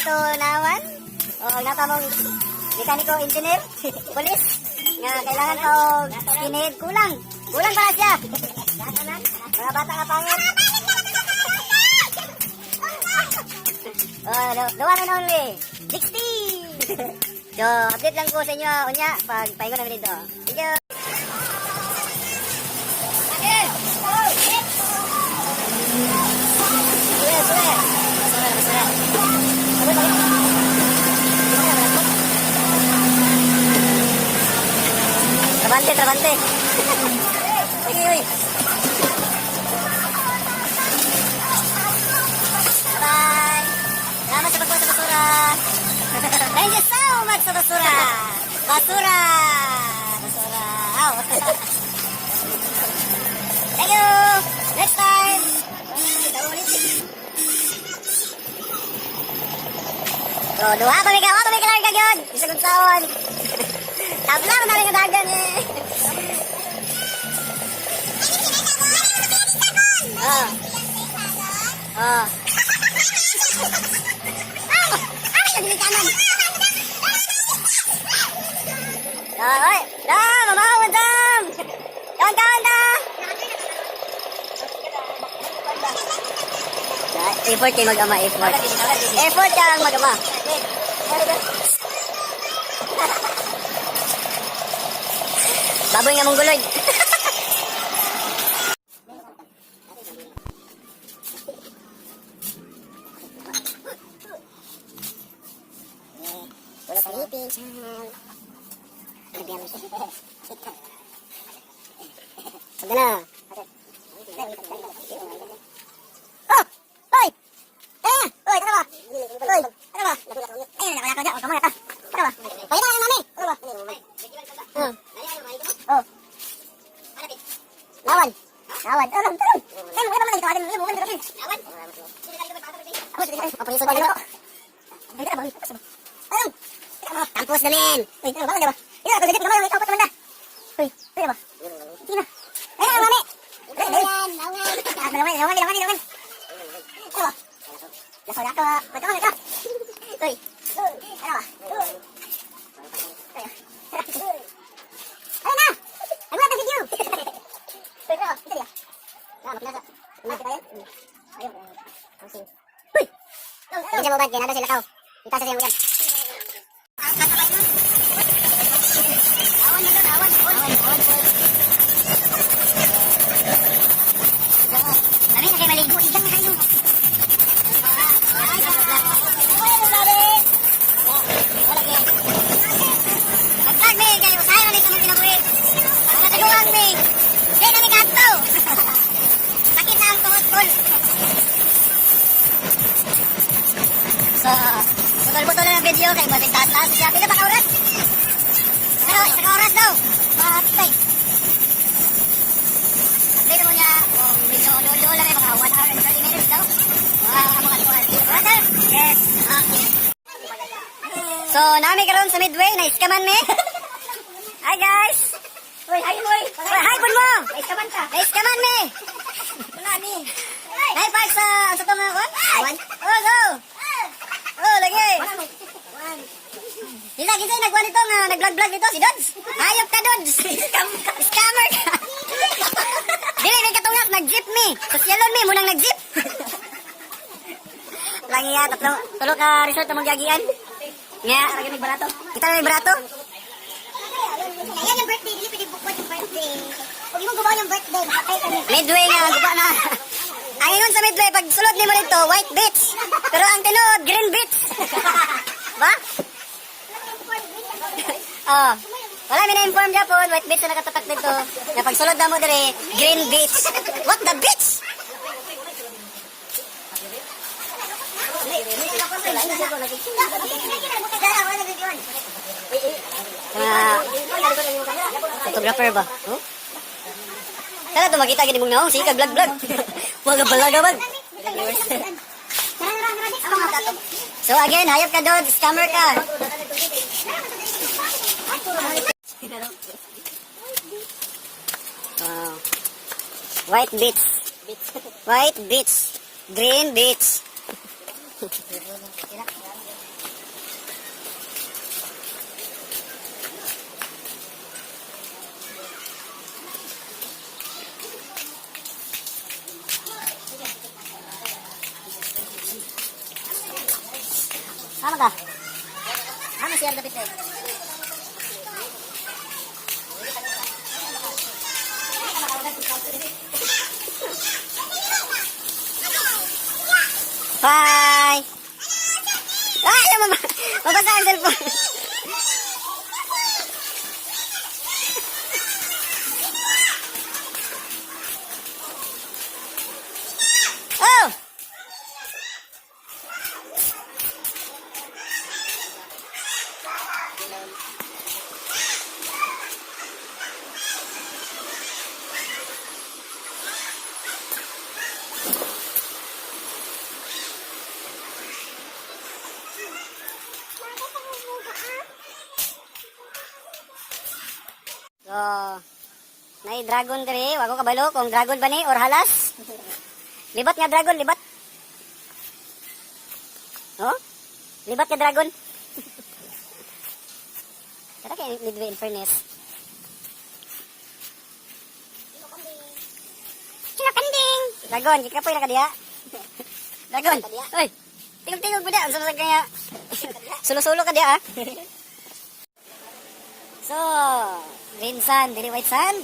dito naman. O, nata mong mekaniko engineer, police, nga kailangan pa og skinhead. Kulang. Kulang para siya. Mga bata nga pangit. Oh, the one and only, 60! So, update lang ko sa inyo, unya, pag pahingo namin dito. Thank you! Sule, sule! Basura, basura. Sabay, balik. Trabante, trabante. Uy, uy. Bye! Salamat sa pagkuha sa basura. Thank you so much sa basura. Basura! Basura. Ow. Thank you! Next time! So, duha pa mi ka, wa pa mi kalarga gyud. Bisag unsaon. Tabla man na nga dagan eh. Ah. Ah. Ah, oy, dam, mamaw, dam. Kaon, kaon, da. Effort kay mag-ama, effort. Effort ka ang mag-ama. Baboy nga mong guloy. Sleeping child. Sagda na. Oh! Hoy! Eh! Hoy, ano ba? Hoy, ano ba? Ayun, nakalakaw dyan. Huwag ka muna, ta. Ano ba? Pakita ka ng mami! Ano ba? Oh. Lawan. Lawan. Alam, alam. Ay, wala naman dito. Alam, wala naman dito. Alam. Tampos na men. Uy, ano ba? Ano ba? Ito, ito, ito, ito, ito, ito, Uy, ano ba? Sige na. Ay, mami! Lawan, lawan. Lawan, lawan, lawan, lawan. Ano ba? Lasaw na ako. Ba't ako nito? Uy. Ano ba? Ano na? Ano na video? Uy, ano? Ito niya. Ah, maklasa. Ayun. Uy! Hindi siya mobad, kaya nada sila kao. Ita sa siyang uyan. Awan na awan, awan, awan. Kami na kayo maligo, igang na kayo. Magkag mi, kayo usahay man sa kinabuhi. Nataguan mi. Di na mi kadto. Sakit na ang tuhod tol. So, putol-putol na ng video kay basig taas-taas siya. Pila pa ka oras? Pero isa ka oras daw. Patay. Update mo niya kung medyo duol-duol lang eh, mga 1 hour and 30 minutes daw. Mga mga kalikuan. Brother? Yes. Okay. So, nami karon sa Midway, na-scaman mi. Hi guys. Uy, hi boy. Uy, hi pud mo. Na-scaman ka. Na-scaman mi. Wala ni. Naipark sa to nga kon? Oh, go. Oh, lagi. One. Kinsa kinsa nagkuan dito nga nag-vlog-vlog dito si Dodds. Hayop ka, Dodds. Scammer ka. Dili may katungak nag-jeep mi. Sosyalon mi munang nag-jeep. Lang iya tatlo tulo ka resort among giagian. Nga, Lagi may barato. kita may barato. Ayan yung birthday. Dili pwede bukod yung birthday. Huwag mo gubaw yung birthday. Makatay ka niya. Midway nga guba na. Ang ingon sa Midway pag sulod nimo dito, white beach. Pero ang tinuod green beach. Ba? Oh. Wala mi na-inform Japon, white beach na nakatatak dito. Na pagsulod na mo dire, green beach. What the beach? Mga photographer ba? Huh? Sana to makita gini mong naong sige ka vlog vlog. Wag balaga bag. So again, hayop ka doon, scammer ka. Wow. White beach. White beach. Green beach. Sama ka? Ama siya dapit eh. Bye! Ay, mabasa ang cellphone. Oh! So, nay dragon diri, wa ko kabalo kung dragon ba ni or halas. Libat nga dragon, libat. Oh? Libat nga dragon. Tara kay Midway in fairness. Kinakanding! Dragon, kikapoy na ka diha. Dragon. Oy. Tingog-tingog mo diha, unsa man sa kanya? Sulo-sulo ka diha ah. So, green sand, dili white sand.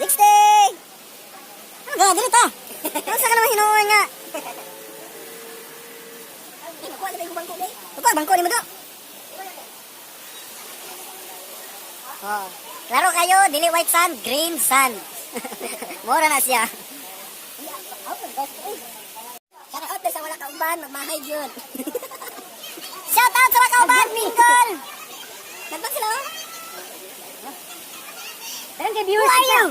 Next day! Ano ga, dili ta. Unsa ka naman hinuon nga? Kuha na yung bangko day. Upo, bangko ni mo do. Oh. Klaro kayo, dili white sand, green sand. Mora na siya. Shout out sa wala kauban, magmahay yun. Shout out sa mga kauban, Mingle! Nagban sila oh. Pero kay viewers. Who are you?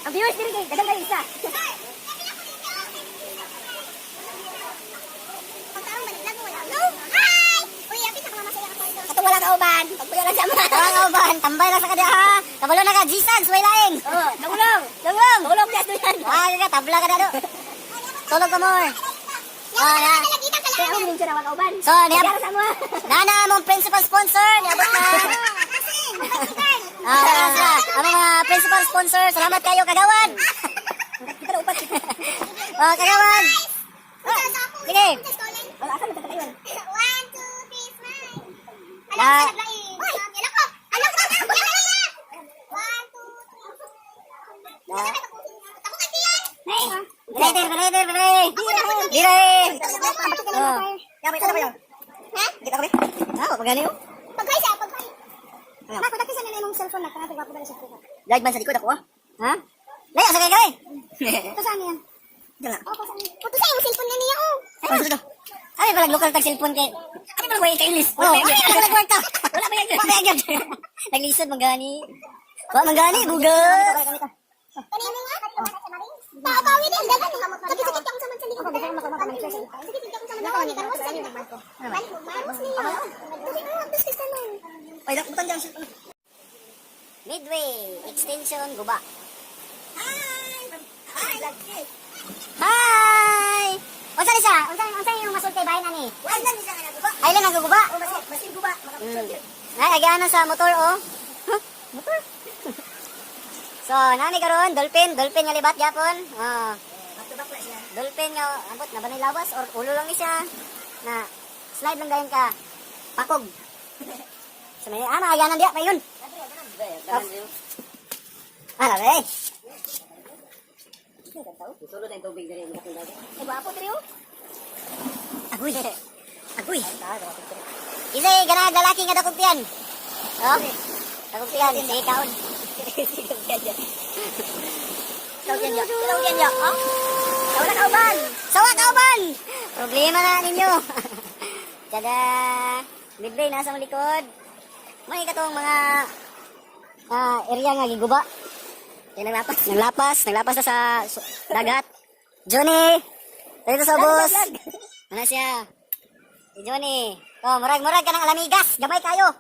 Ang viewers diri kay dagan kayo isa. Katong wala kauban, pagpuyo lang sa mga. Mga kauban, tambay lang sa kanya ha. Kabalo na ka, G-San, suway laing. Oh, nagulong. Lunglong! Nagulong diya duyan. Ah, ka, tabla ka na do. Tulog ka more. Ah, na. Kaya ako minsan na kauban. So, niya, Kaya sa mga. Nana, among principal sponsor, niabot na. Ah, wala sila. Among mga principal sponsor, salamat kayo, kagawan. Kita na upat. Oh, kagawan. Sige. Wala asa magkatayuan. One, two, three, smile. Alam Ah. ko, naglain. Alam ko, alam ko, alam ko. One, two, three. Na. Ako kay Tiyan. Dire, dire, dire, dire. Dire. Oh. Ha? Kita kami. Ah, pagani oh. Pag-hi siya, pag-hi. Mako, dati sa nila imong cellphone na, kanang gwapo dali sa kuha. Live man sa likod ako ah. Ha? Layo sa kay. Ito sa amin yan. Dala. Opo, sa amin. Ito sa imong cellphone na niya, oh. Ano? Ay, palag lokal tag cellphone kay. Ano ba way kay English? Oh, ano ba nagwarta? Wala ba yan? Wala ba yan? Naglisod man gani. Wa man gani, bugas. Kanino nga? Tao-tawi din, daghan. Sakit-sakit akong saman sa likod. Sakit-sakit akong saman sa likod. Karos sa likod. Karos niya. Kasi sa nun. Ay, dakbutan diyan cellphone. Midway Extension Guba. Hi. Hi! Unsa ni siya? Unsa yung masulti bahin ani? Wala ni siya nga naguba. Island ang guba. Oh, masin masin guba. Ay, agianan sa motor oh. Huh? Motor? So, nani karon dolphin, dolphin nga libat gyapon. Ah, Back na siya. dolphin nga ambot na ba ni lawas or ulo lang ni siya. Na slide lang dayon ka. Pakog. So may ama agianan diya payon. Ah, labi. Sulod ang tubig diri ang dagat. Eh, gwapo diri oh. Agoy. Agoy. Isa ganag lalaki nga dakong tiyan. Oh? Dakong tiyan, sige kaon. Tawag yan, tawag yan, oh. Wala kauban. Sawa kauban! Problema na ninyo. Tada! Midway nasa mong likod. May katong mga area nga giguba. Yan naglapas. Naglapas, naglapas na sa dagat. Johnny! Dito sa ubos. Ano siya? Si Johnny. Oh, murag murag ka ng alamigas. Gamay kayo.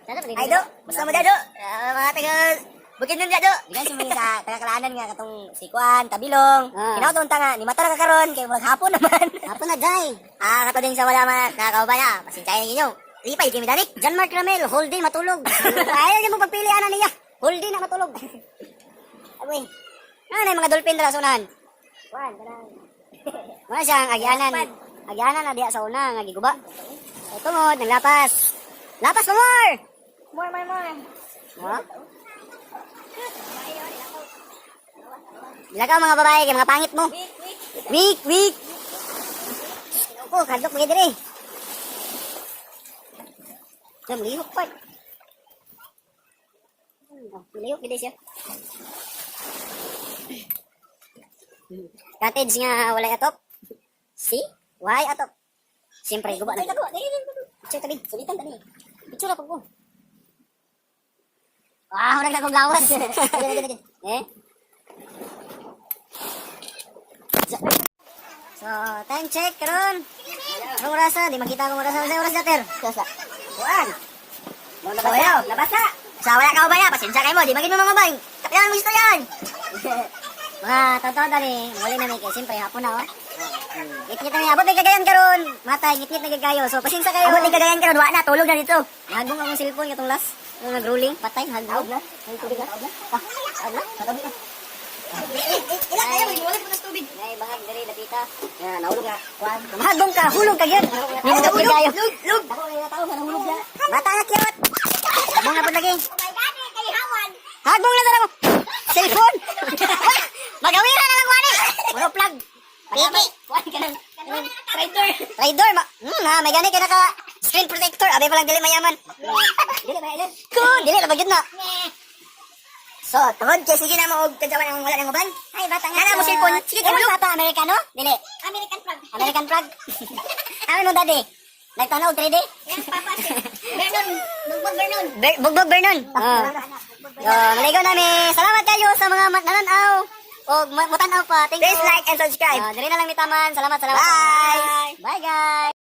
Ay do, basta mo do. Ah, mga taga Bukidnon do. Bigan si mga sa taga-Kalaanan nga katong si Kuan, Tabilong. Ah. Kinaw ta nga ni mata na ka karon kay murag hapon naman. Hapon na day. Ah, kato din sa wala mga nakakauban na. Pasensyahin ninyo. Lipay kami dani. John Mark Ramel, whole day matulog. Ayaw niya mo pagpili ana niya. Whole day na matulog. Agoy. Ano yung mga dolphin dira sa unahan? Wala siyang agianan. Agianan na diya sa una, nga giguba. So, tungod, naglapas. Lapas pa more! More, more, more. Ha? Bila ka mga babae, kay mga pangit mo. Weak, weak. Oh, kadlok mga dire. Lam lihok pa. Oh, lihok gid siya. Cottage nga walay atop. See? Why atop? Siyempre, guba na. Picture tabi, sulitan tabi. Picture ako ko. Wow, wala na akong gawas. Eh? So, time check karon. Anong orasa? Di makita akong orasa. Sa oras na, ter? Sasa. Kuan. So, ayaw. Nabasa. Sa wala ka ubaya, pasensya kayo mo. Di magin mo mga bang. Kapilan mo gusto yan. Mga totoo dali, muli na may kay siyempre hapon na oh. Ngit-ngit na may abot ng kagayan karon. Matay, ngit-ngit na kayo. So pasensya kayo. Abot ng kagayan karon, wa na, tulog na dito. Nahagbong akong cellphone katong last. Nung nag-rolling, patay, nahagbong. Na. Ay, tubig na. Ah, taog na. Taog na. Ilan kayo, wala pa ng tubig. Nay, bangag diri dapita. Ya, nahulog na. Kuan. Mahagbong ka, hulog ka gyud. Nindot gyud kayo. Lug, lug. Ako kay tao nga nahulog na. Bata na cute. Hagbong na pud lagi. Oh my God, eh, kay Hawan. Hagbong na dara mo. Cellphone. Magawira na lang wani. Wala plug. Piki. Kuan ka ng Traitor. Trader ma. Ha, may gani ka naka screen protector. Abi pa lang dili mayaman. Dili ba ilan? Kun, dili ra ba gyud na. So, tungod kay sige na mo og tadyawan ang wala nang uban. Ay, bata nga. Nana mo cellphone. Sige, Sige, tulog. papa Amerikano? Dili. American frog. American frog. Ano mo daddy? Nagtanaw 3D? Yan, papa. Vernon. Bugbog Vernon. Bugbog Vernon. Oh. So, maligo nami. Salamat kayo sa mga nananaw. O mutanaw pa. Thank you. Please like and subscribe. Ah, diri na lang mitaman. Salamat, salamat. Bye. Bye, guys.